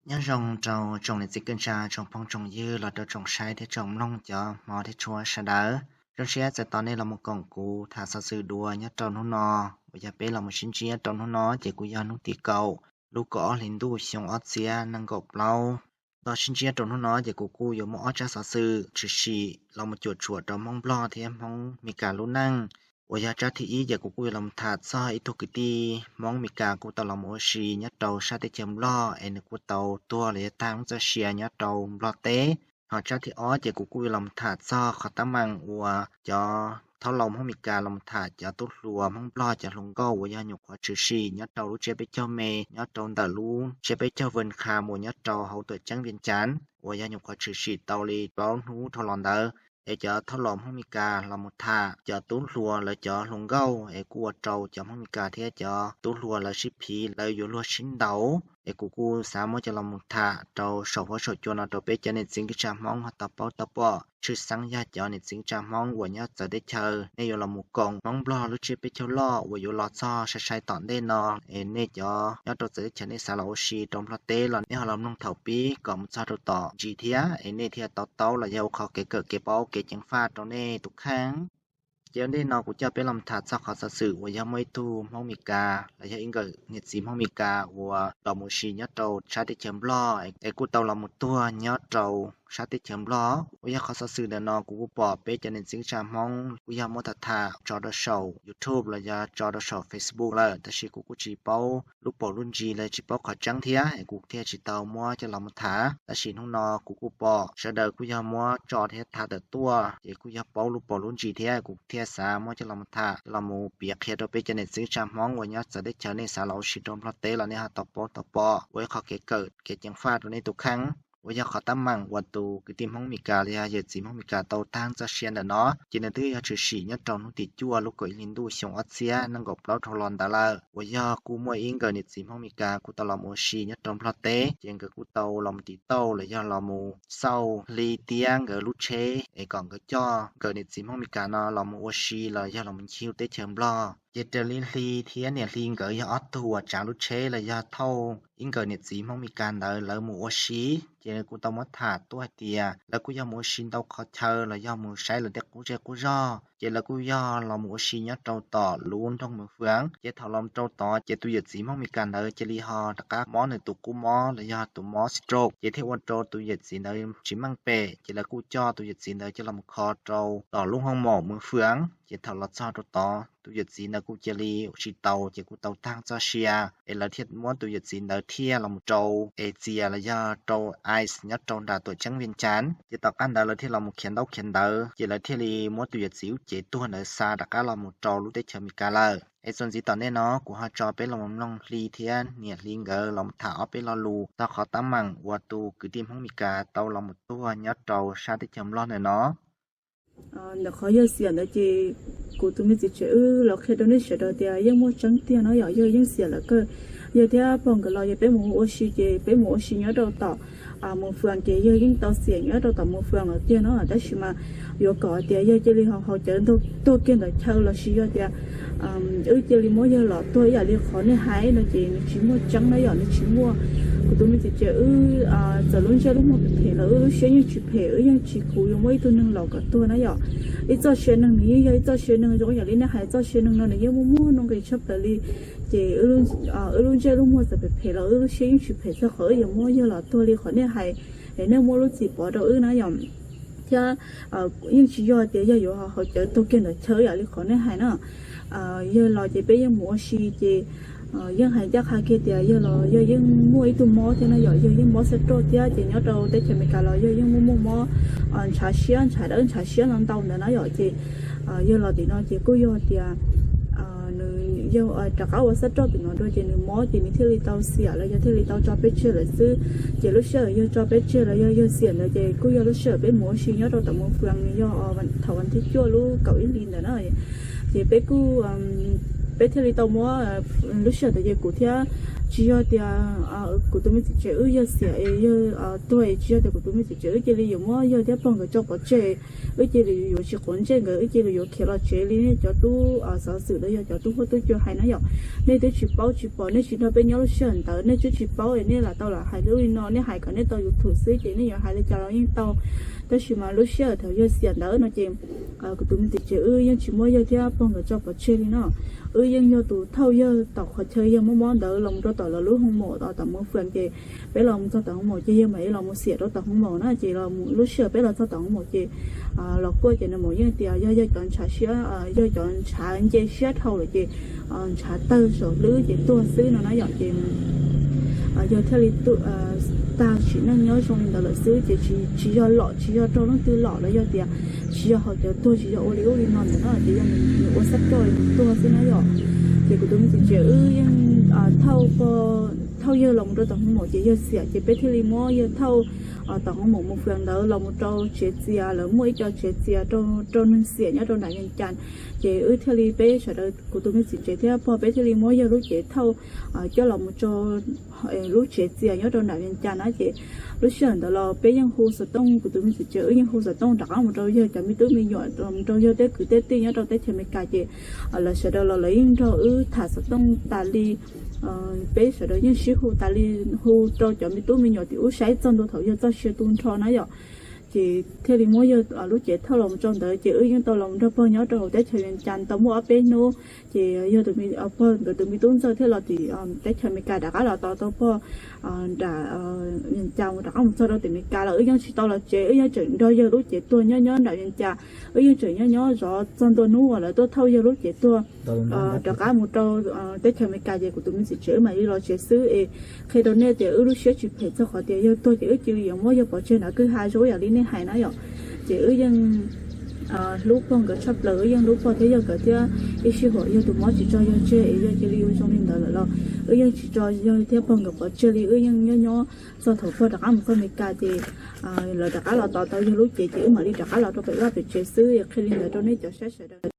Nyob zoo rau tsoom niam txiv kwv tij, tsoom phooj tsoom ywg los rau tsoom saib thiab tsoom mloog cov hmov thiab tshua sawv daws. Zoo siab txais tos nej los mus koom kuv tham xov xwm dua nyob rau hnub no, uas yog peb los mus sib ntsib rau hnub no ces kuj yog hnub tim kaum lub kaum ob hli ntuj xyoo ob txhiab nees nkaum plaub. Los sib ntsib rau hnub no ces kuv kuj yuav muaj ob tsab xov xwm tshwm sim los mus cuam tshuam rau Hmoob Nplog thiab Hmoob Meskas lub neej. Uas yog tsab thib ib ces kuv kuj yuav los mus tham txog ib tug kwv tij Hmoob Meskas kuj tau los mus ua si nyob rau sab teb chaws Nplog es nws kuj tau tuag los yog tag lub txoj sia nyob rau Nplog teb. Ho tsab thib ob ces kuv kuj yuav los mus tham txog qhov teeb meem uas cov thaub laus Hmoob Meskas los mus tham cov tub hluas Hmoob Nplog cov hluas nkauj uas yog nyuam qhuav tshwm sim nyob rau lub tsiab peb caug me nyob rau ntawm lub tsiab peb caug Vân Kham uas nyob rau hauv tuam ceeb Vias Cas, uas yog nyuam qhuav tshwm sim tau li plaub hnub dhau los ntawd. Es cov thaub laus Hmoob Meskas los mus tham cov tub hluas lawv cov hluas nkauj es kuj ua rau cov Hmoob Meskas thiab cov tub hluas lawv sib phiv, lawv yuav luag sib ntaus. Es kuv kuj xav muab coj los mus tham rau saum huab saum cua no rau peb cov niam txiv kwv tij Hmoob ho tau paub tau pom, tshwj xeeb yog cov niam txiv kwv tij Hmoob uas nyob txawv teb chaws, nej yuav los mus koom Hmoob Nplog lub tsiab peb caug loj uas yuav los txog sai sai tom ntej no. Es nej cov nyob rau txawv teb chaws nej xav los ua si rau Nplog teb los nej ho los mloog thaum pib kom mus txog rau tom ntsis thiab es nej thiaj tau taub los yog ua qhov kev kawm kev paub kev ceev faj rau nej tus kheej. Ces ua ntej no kuv coj peb los tham txog qhov xov xwm uas yog muaj ib tug Hmoob Meskas los yog ib nkawm niam txiv Hmoob Meskas uas los mus ua si nyob rau sab teb chaws Nplog es kuj tau los mus tuag nyob rau sab teb chaws Nplog. Uas yog qhov xov xwm ntawm no kuv kuj pom peb cov niam txiv kwv tij Hmoob kuj yog muab tham tham tso rau saum YouTube los yog tso rau saum Facebook lawm, tab sis kuv kuj tsis paub lub paus lub ntsis los tsis paub qhov tseeb thiab es kuv thiaj tsis tau muab coj los mus tham. Tab sis hnub no kuv kuj pom sawv daws kuj yog muab tso thiab tham tawm tuaj ces kuj yog paub lub paus lub ntsis thiab kuv thiaj xav muab coj los mus tham coj los mus piav qhia rau peb cov niam txiv kwv tij Hmoob uas nyob txawv teb chaws nej xav los ua si rau Nplog teb los nej ho tau paub tau pom ua ib qhov kev kawm kev ceev faj rau nej tus kheej. Uas yog qhov teeb meem uas tus kwv tij Hmoob Meskas los yog yawm txiv Hmoob Meskas tau tag txoj sia ntawm no ces nws twb yog tshwm sim nyob rau hnub tim cuaj lub kaum ib hli ntuj xyoo ob txhiab nees nkaum plaub dhau los ntawd lawm. Uas yog kuj muaj ib nkawm niam txiv Hmoob Meskas kuj tau los mus ua si nyob rau Nplog teb ces nkawd kuj tau los mus tiv tauj los yog los mus xauj hli tiab nkawd lub tsheb es kom nkawd coj nkawm niam txiv Hmoob Meskas no los mus ua si los yog los mus ncig teb chaws Nplog. Ces raws li hli thiab niam hli nkawd yog ob tug uas tsav lub tsheb los yog thauj ib nkawm niam txiv Hmoob Meskas ntawd lawv mus ua si. Ces kuj tau muab tham tuaj hais tias lawv kuj yog mus ua si ntau qhov chaw los yog mus saib lawv tej qub zej qub zog, ces lawv kuj yog los mus ua si nyob rau tom lub nroog Mws Fwm. Ces thaum los rau tod ces tus yawm txiv Hmoob Meskas ntawd cia li ho rov qab mob nws tus qub mob los yog tus mob stroke, ces thiaj ua rau tus yawm txiv ntawd tsis meej pem, ces lawv kuj coj tus yawm txiv ntawd coj los mus kho rau tom lub hoo maum Mws Fwm. Ces thaum los txog rau tod tus yawm txiv ntawd kuj cia li tsis taus ces kuj tau tag txoj sia, es lawv thiaj muab tus yawm txiv ntawd thiaj los mus rau es txias los yog rau ice nyob rau nram tuam ceeb Vias Cas. Ces tom qab ntawd lawv thiaj los mus khiav ntaub khiav ntawv, ces lawv thiaj li muab tus yawm txiv lub cev tuag ntawd xa rov qab los mus rau lub teb chaws Amelikas lawm. Es txuas ntxiv tom ntej no kuv ho tso peb los mus mloog hli thiab niam hli nkawd los mus tham ob peb lo lus txog qhov teeb meem uas tus kwv tij Hmoob Amelikas tau los mus tuag nyob rau sab teb chaws Nplog ntawm no. Ntawm qhov yawg xiam ntawd ces kuv tus me txiv tsev wb los qhia rau nej sawv daws tias yeej muaj tseeb tiag no yom, yawg yeej xiam lawm kawg. Yawg thiab pog nkawd los yog peb mus ua si ces peb mus ua si nyob rau tom Mws Fwm ces yawg yeej tau xiam nyob rau tom Mws Fwm lawm tiag no, tab sis mas yuav kom tias yawg cia li haus cawv tuag kiag ntawm chaw los sis yog tias wb cia li muab yawg los tuag ib yam li qhov nej hais no ces nws tsis muaj tseeb na yom, nws tsis muaj. Kuv tus me txiv tsev wb txawm lub ntsej lub muag phem phem los wb lub siab yeej tsis phem, wb yeej tsis, kuv yuav muab ib tug neeg los kom tuag na yom. Ib txoj sia neeg nws yeej yog ib txoj sia neeg zoo yam li nej hais, txoj sia neeg no nws yeej muaj muaj nuj nqis tshaj plaws li. Ces wb lub ntsej lub muag txawm phem phem los wb lub siab yeej tsis phem txog qhov wb yuav muab yawg los tuag li qhov nej hais, es nej muab lub txim pov rau wb na yom. Thiab yeej tsis yog tias yawg yuav haus cawv tuag kiag ntawm chaw yam li qhov nej hais na. Yawg los ces peb yeej mus ua si ces yeej hais ncaj qha kiag tias yawg los yawg yeej muaj ib tug mob thiab na yom, yawg yeej mob xab roj thiab ces nyob rau teb chaws Amelikas los yawg yeej muaj muaj mob ntshav siab, ntshav dawb ntshav siab no ntau ntawd na yom. Ces yawg los tim no ces kuj yog tias nws yog rov qab ua xab roj tim no dua ces nws mob ces nws thiaj li tau xiam los yog thiaj li tau tso peb tseg lawm xwb. Ces lub sij hawm yawg tso peb tseg los yog yawg xiam ntawd ces kuj yog lub sij hawm peb mus ua si nyob rau tom Mws Fwm, nws yog thaum vas thib cuaj lub kaum ib hli ntawd na. Ces peb kuj, peb thiaj li tau muab, lub sij hawm ntawd ces kuv thiab Tsis yog tias kuv tus me txiv tsev wb yawg xiam es yawg tuag, tsis yog tias kuv tus me txiv tsev wb cia li yuav muab yawg thiab pog nkawd tso pov tseg, wb cia li yuav tsis quav ntsej nkawd, wb cia li yuav khiav los tsev li nej cov tub xov xwm los yog cov tub huab tub cua hais na yom. Nej twb tsis paub tsis pom, nej tsis nrog peb nyob lub sij hawm ntawd, nej twb tsis paub es nej lam tau lam hais li no, nej hais kom nej tau YouTube xwb ces nej yuav hais li cas los yeej tau. Tab sis mas lub sij hawm thaum yawg xiam ntawd no ces kuv tus me txiv tsev wb yeej tsis muab yawg thiab pog nkawd tso pov tseg li no. Wb yeej yog tus thauj yawg tom qhov chaw yawg mob mob ntawd los mus rau tom lawv lub hoo maum tom Moos Fwm ces peb los mus txog tom hoo maum ces yawg mam li los mus xiam rau tom hoo maum na. Ces lub sij hawm peb los txog tom hoo maum ces los kuaj ces nws maum yeej tias yog yawg cov ntshav siab, yawg cov ntshav nce siab dhau lawm ces ntshav tawg saum hlwb ces tuag xwb no na yom. Ces yawg thiaj li tag sim neej nyob zoo li ntawd lawm xwb ces tsis yog lom tsis yog raug leej twg lom los yog tias tsis yog haus cawv tuag, tsis yog ua li ub li no ntawd na, ces yog nws ua xab roj li nws tuag xwb na yom. Ces kuv tus me txiv tsev wb yeej thauj, thauj yawg los mus rau tom hoo maum ces yawg xiam ces peb thiaj li muab yawg thauj tom hoo maum Moos Fwm ntawd los mus rau tsev txias, lawv muaj ib co tsev txias rau neeg xiam nyob rau nram Vias Cas. Ces wb thiaj li peb sawv daws kuv tus me txiv tsev thiab pog peb thiaj li muab yawg lub cev thauj coj los mus rau lub tsev txias nyob rau nram Vias Cas na. Ces lub sij hawm ntawd los peb yeej hu xov tooj, kuv tus me txiv tsev wb yeej hu xov tooj rov qab mus rau yawg cov me tub me nyuam, mus rau yawg tej kwv tej tij nyob rau teb chaws Amelikas ces lawv sawv daws los lawv yeej nrog wb tham xov tooj tas li. Peb sawv daws yeej sib hu tas li, hu rau cov me tub me nyuam tim ub saib txog ntua thaum yawg txoj sia tu nrho na yom. Ces thiaj li muab yawg lub cev thauj los mus rau ntawd ces wb yeej tau los mus nrog pog nyob rau hauv teb chaws Vias Cas tau muaj ob peb hnub ces yog pog nkawd tus me tub ntxawg thiaj los tim teb chaws Amelikas rov qab los tos tau pog nram Vias Cas mus rov qab mus txog rau tim Amelikas los wb yeej tsis tau los tsev, wb yeej tseem nrog yawg lub cev tuag nyob nyob nram Vias Cas. Wb yeej tseem nyob nyob zov txog ntua hnub uas lawv tuaj thauj yawg lub cev tuag rov qab mus rau teb chaws Amelikas ces kuv tus me txiv tsev wb mam li los tsev xwb es qhia rau nej tias wb lub siab tsis phem txog qhov tias yawg tuag ces wb cia li yuav muab yawg pov tseg nram kwj ha zoo yam li nej hais na yom. Ces wb yeej hlub pog nkawd tshaj plaws, wb yeej hlub pog thiab yawg nkawd thiab ib sij huam yawg tus mob tsis tso yawg tseg es yawg cia li ua zoo li ntawd lawm los wb yeej tsis tso yawg thiab pog nkawd pov tseg li, wb yeej nyob nyob txog thaum pog rov qab mus txog Amelikas ces lawv rov qab los tos tau yawg lub cev ces wb mam li rov qab los rau pem vaj pem tsev xwb. Qhia li ntawd rau nej cov saib sawv daws.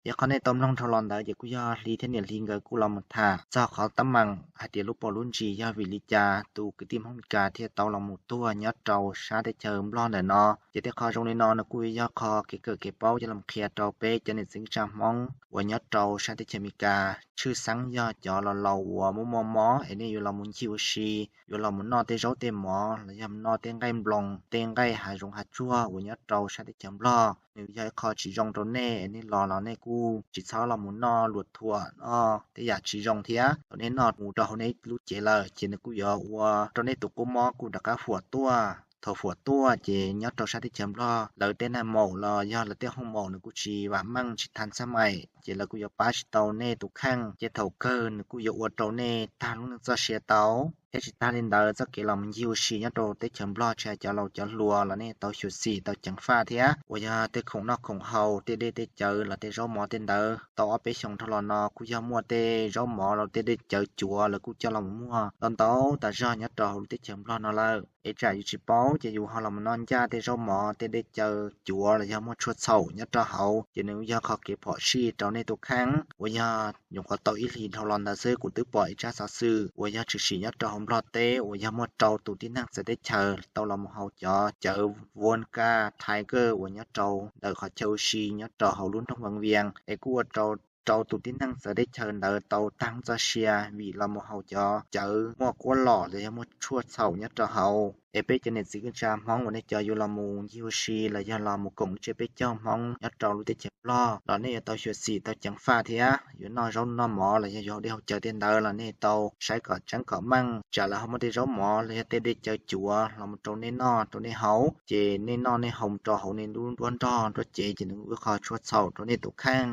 Ces qhov nej tau mloog dhau los ntawd ces kuj yog Hli thiab niam Hli nkawd kuj los mus tham txog qhov teeb meem hais tias lub paus lub ntsis yog vim li cas tus kwv tij Hmoob Meskas thiaj tau los mus tuag nyob rau sab teb chaws Nplog ntawm no. Ces tej qho zoo li no nws kuj yog qho kev kawm kev paub coj los qhia rau peb cov niam txiv tsa Hmoob uas nyob rau sab teb chaws Amelikas, tshwj xeeb yog cov laus laus uas muaj muaj mob es nej yuav los mus ncig ua si, yuav los mus noj tej zaub tej mov los yog noj tej nqaij nploos tej nqaij hav zoov hav tsuag uas nyob rau sab teb chaws Nplog. Nws yog ib qho tsis zoo rau nej, nej los los nej kuj tsis txhob los mus noj luas thuam, noj tej yam tsis zoo thiab. Thaum nej noj mus rau hauv nej lub cev lawm ces nws kuj yuav ua rau nej tus kua mob kuj rov qab huam tuaj. Thaum huam tuaj ces nyob rau sab teb chaws Nplog lawv tej naj maum los yog lawv tej hoo maum nws kuj tsis vam meej tsis thas xab mais ces lawv kuj yuav pab tsis tau nej tus kheej. Ces thaum kawg nws kuj yuav ua rau nej tag lub neej txoj sia tau. Thiab tsis tag li ntawd txoj kev los mus ncig ua si nyob rau teb chaws Nplog tsis hais cov laus cov hluas los nej tau xyuam xim tau ceev faj thiab. Uas yog tej khoom noj khoom haus tej dej tej cawv los tej zaub mov tej ntawd tau ob peb xyoos dhau los no kuj yog muaj tej zaub mov los tej dej cawv cuav lawv kuj coj los mus muag ntau ntau tas zog nyob rau hauv lub teb chaws Nplog no lawm. Es tsam yus tsis paub ces yus ho los mus noj ncaj tej zaub mov tej dej cawv cuav los yog muaj tshuaj txhaum nyob rau hauv ces nws yog qhov kev phom sij rau nej tus kheej. Uas yog nyuam qhuav tau ib hlis dhau los ntawd xwb kuv twb pom ib tsab xov xwm uas yog tshwm sim nyob rau hauv Nplog teb uas yog muaj rau tus tib neeg txawv teb chaws tau los mus haus cov cawv vodka Tiger uas nyob rau ntawm qhov chaw ua si nyob rau hauv lub nroog Vaj Vias es kuj ua rau rau tus tib neeg txawv teb chaws ntawd tau tag txoj sia vim los mus haus cov cawv muaj kuab lom los yog muaj tshuaj txhaum nyob rau hauv. Es peb cov niam txiv kwv tij Hmoob uas nej cov yuav los mus ncig ua si los yog los mus koom tsiab peb caug Hmoob nyob rau lub teb chaws Nplog los nej yuav tau xyuam xim tau ceev faj thiab. Yuav noj zaub noj mov los yog yuav haus dej haus cawv tej ntawd los nej tau saib kom tseeb kom meej, tsam lawv ho muaj tej zaub mov los yog tej dej cawv cuav los mus rau nej noj rau nej haus ces nej noj nej haus rau hauv nej lub nruab nrog nruab cev ces nws ua qhov tshuaj txhaum rau nej tus kheej.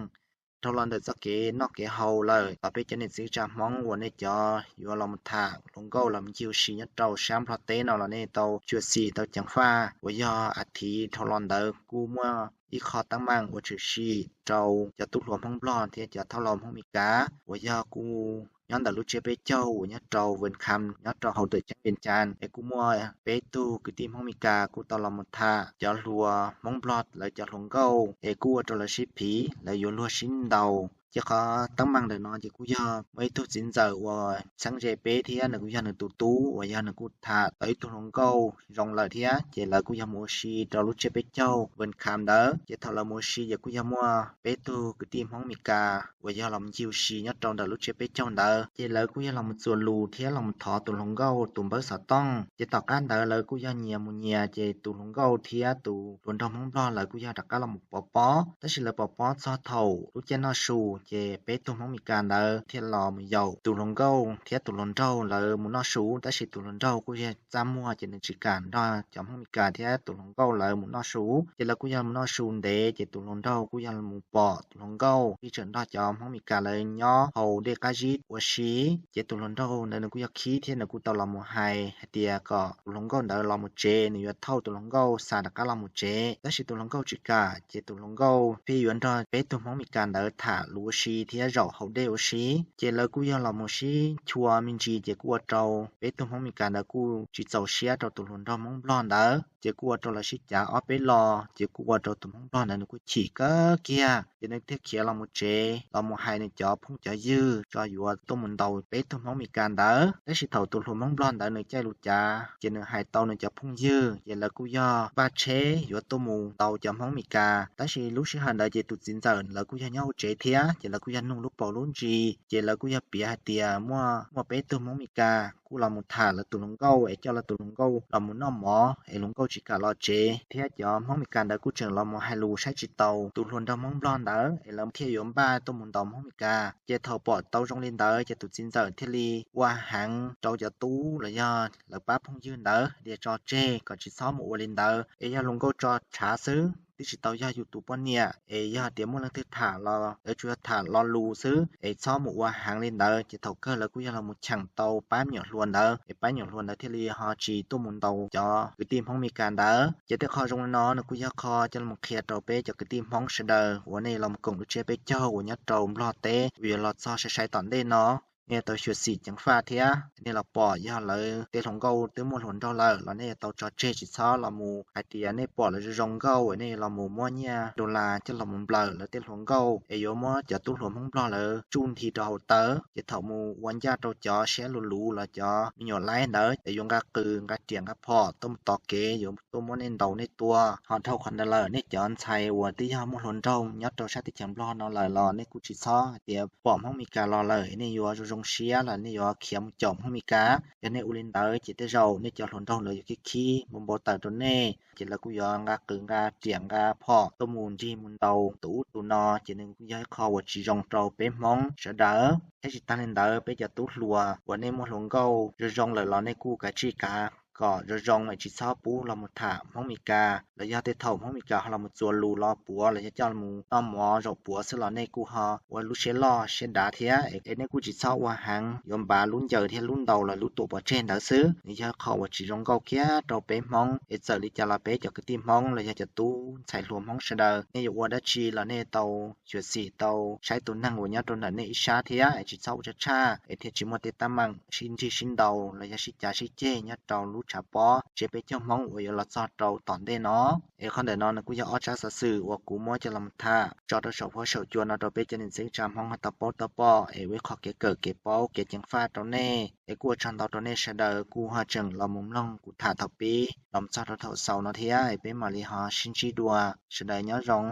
Dhau los ntawm txoj kev noj kev haus lawm los peb cov niam txiv kwv tij Hmoob uas nej cov yuav los mus tham hluas nkauj los mus ncig ua si nyob rau sab Nplog teb no los nej tau xyuam xim tau ceev faj. Uas yog a thiv dhau los ntawd kuj muaj ib qho teeb meem uas tshwm sim rau cov tub hluas Hmoob Nplog thiab cov thauj laus Hmoob Meskas uas yog kuj nyob ntawm lub tsiab peb caug uas nyob rau Vaj Kham nyob rau hauv tawm ceeb Vias Cas es kuj muaj peb tug kwv tij Hmoob Meskas kuj tau los mus tham cov hluas Hmoob Nplog lawv cov hluas nkauj es kuj ua rau lawv sib phiv, lawv yuav luag sib ntaus Ces qhov teeb meem ntawm no ces kuj yog muaj ib tug txiv ntxawm uas txheeb ze peb thiab nws kuj yog nws tus tub uas yog nws kuj tham tau ib tug hluas nkauj zoo lawm thiab, ces lawv kuj yog mus ua si rau lub tsiab peb caug Vân Kham ntawd. Ces thaum lawv mus ua si ces kuj yog muaj peb tug kwv tij Hmoob Mes Kas uas yog los ncig ua si nyob rau ntawm lub tsiab peb caug ntawd, ces lawv kuj yog los mus txuas lus thiab los mus thov tus hluas nkauj tus npawb xov tooj. Ces tom qab ntawd lawv kuj yog nyias mus nyias, ces tus hluas nkauj thiab tus hluas nraug Hmoob Nplog lawv kuj yog rov qab los mus pov pob. Tab sis lawv pov pob txog thaum lub caij noj su, ces peb tug Hmoob Mes Kas ntawd thiaj los mus yaum tus hluas nkauj thiab tus hluas nraug lawv mus noj su, tab sis tus hluas nraug kuj yog txaj muag ces nws tsis kam nrog cov Hmoob Mes Kas thiab tus hluas nkauj lawv mus noj su. Ces lawv kuj yog mus noj su ntev, ces tus hluas nraug kuj yog mus pom tus hluas nkauj pheej tseem nrog cov Hmoob Mes Kas lawv nyob haus dej qab zib ua si. Ces tus hluas nraug ntawd nws kuj yog khib thiab nws kuj tau los mus hais hais tias kom tus hluas nkauj ntawd los mus tsev, nws yuav thauj tus hluas nkauj xa rov qab los mus tsev. Tab sis tus hluas nkauj tsis kam, ces tus hluas nkauj pheej yuav nrog peb tug Hmoob Mes Kas ntawd tham lus ua si thiab zaum haus dej ua si. Ces lawv kuj yog los mus sib chua me ntsis, ces kuj ua rau peb tug Hmoob Mes Kas ntawd kuj tsis txaus siab rau tus hluas nraug Hmoob Nplog ntawd, ces kuj ua rau lawv sib cav ob peb lo, ces kuj ua rau tus Hmoob Nplog ntawd nws kuj chim kawg kiag, ces nws thiaj khiav los mus tsev los mus hais nws cov phooj cov ywg tso yuav tuaj mus ntaus peb tug Hmoob Mes Kas ntawd. Tab sis thaum tus hluas Hmoob Nplog ntawd nws caij lus cav, ces nws hais tau nws cov phooj ywg, ces lawv kuj yog npaj tsheb yuav tuaj mus ntaus cov Hmoob Mes Kas. Tab sis lub sij hawm ntawd ces tus txiv ntxawm lawv kuj yog nyob hauv tsev thiab, ces lawv kuj yog nug lub paus lub ntsis, ces lawv kuj yog piav hais tias muaj muaj peb tug Hmoob Mes Kas kuj los mus tham lawv tus hluas nkauj es coj lawv tus hluas nkauj los mus noj mov es hluas nkauj tsis kam los tsev, thiab cov Hmoob Mes Kas ntawd kuj tseem los mus hais lus saib tsis taus tus hluas nraug Hmoob Nplog ntawd es lawv thiaj yuav npaj tuaj mus ntaus Hmoob Mes Kas. Ces thaum pom tau zoo li ntawd ces tus txiv ntxawm thiaj li ua heev rau cov tub los yog lawv pab phooj ywg ntawd tias tso tseg kom tsis txhob mus ua li ntawd es yog hluas nkauj tso tshav xwb, twb tsis tau yog yus tus poj niam, es yog hais tias muaj leej twg tham los lawv tsuas yog tham lo lus xwb, es txhob mus ua heev li ntawd. Ces thaum kawg lawv kuj yog los mus cheem tau pab me nyuam hluas ntawd, es pab me nyuam hluas ntawd thiaj li ho tsis tuaj mus ntaus cov kwv tij Hmoob Mes Kas ntawd. Ces tej qho zoo li no nws kuj yog qho coj los qhia rau peb cov kwv tij Hmoob sawv daws uas nej los mus koom lub tsiab peb caug uas nyob rau Nplog teb uas yuav los txog sai sai tom ntej no, nej tau xyuam xim ceev faj thiab nej los pom yog lawv tej hluas nkauj twb muaj hluas nraug lawm los nej yuav tau tso tseg, tsis txhob los mus hais tias nej pom lawv zoo zoo nkauj es nej los mus muab nyiaj dollar coj los mus nplawm lawv tej hluas nkauj es yuav muab cov tub hluas Hmoob Nplog lawv tsuj nthi rau hauv tawv. Ces thaum mus ua ncaj rau cov siab luv luv los cov me nyuam laib ntawd es yuav nqa qws nqa riam nqa phom tuaj mus tos kev, yuav tuaj muab nej ntaus nej tua. Ho dhau qhov ntawd lawm, nej cov ntxhais uas twb yog muaj hluas nraug nyob rau sab teb chaws Nplog no lawm los nej kuj tsis txhob hais tias pom Hmoob Mes Kas los lawm nej yuav zoo zoo siab los nej yuav khiav mus caum Hmoob Mes Kas. Yog nej ua li ntawd ces tej zaum nej cov hluas nraug lawv yuav khib khib npau npau taws rau nej, ces lawv kuj yuav nqa qws nqa riam nqa phom tuaj mus nrig mus ntaus tus ub tus no, ces nws kuj yog ib qho uas tsis zoo rau peb Hmoob sawv daws. Thiab tsis tag li ntawd, peb cov tub hluas uas nej muaj hluas nkauj zoo zoo lawm los nej kuj kav tsij kav kom zoo zoo es tsis txhob pub los mus tham Hmoob Mes Kas, los yog tej thaum Hmoob Mes Kas ho los mus txuas lus los puav los yog coj mus noj mov zaum puav xwb los nej kuj ho ua lub siab loj siab dav thiab, es nej kuj tsis txhob ua heev yuav npav lub ncaws thiab lub ntaus los lub tuam pov tseg ntawd xwb. Nws yog qho uas tsis zoo nkauj kiag rau peb Hmoob, es txawm li cas los peb cov kwv tij Hmoob los yog cov tub ntxhais hluas Hmoob sawv daws, nej yuav ua dab tsi los nej tau xyuam xim tau saib tus neeg uas nyob rau ntawm nej ib sab thiab, es tsis txhob ua tshaj tshaj es thiaj tsis muaj tej teeb meem sib nrig sib ntaus los yog sib cav sib ceg nyob rau lub tshav pob tsiab peb caug Hmoob uas yuav los txog rau tom ntej no. Es qhov ntawm no nws kuj yog ob tsab xov xwm uas kuv muab coj los tham tso rau saum huab saum cua no rau peb cov niam txiv tsa Hmoob ho tau paub tau pom, es ua ib qho kev kawm kev paub kev ceev faj rau nej. Es kuj ua tsaug ntau rau nej sawv daws kuj ho tseem los mus mloog kuv tham thaum pib los txog rau thaum xaus no thiab, es peb mam li ho sib ntsib dua, sawv daws nyob zoo.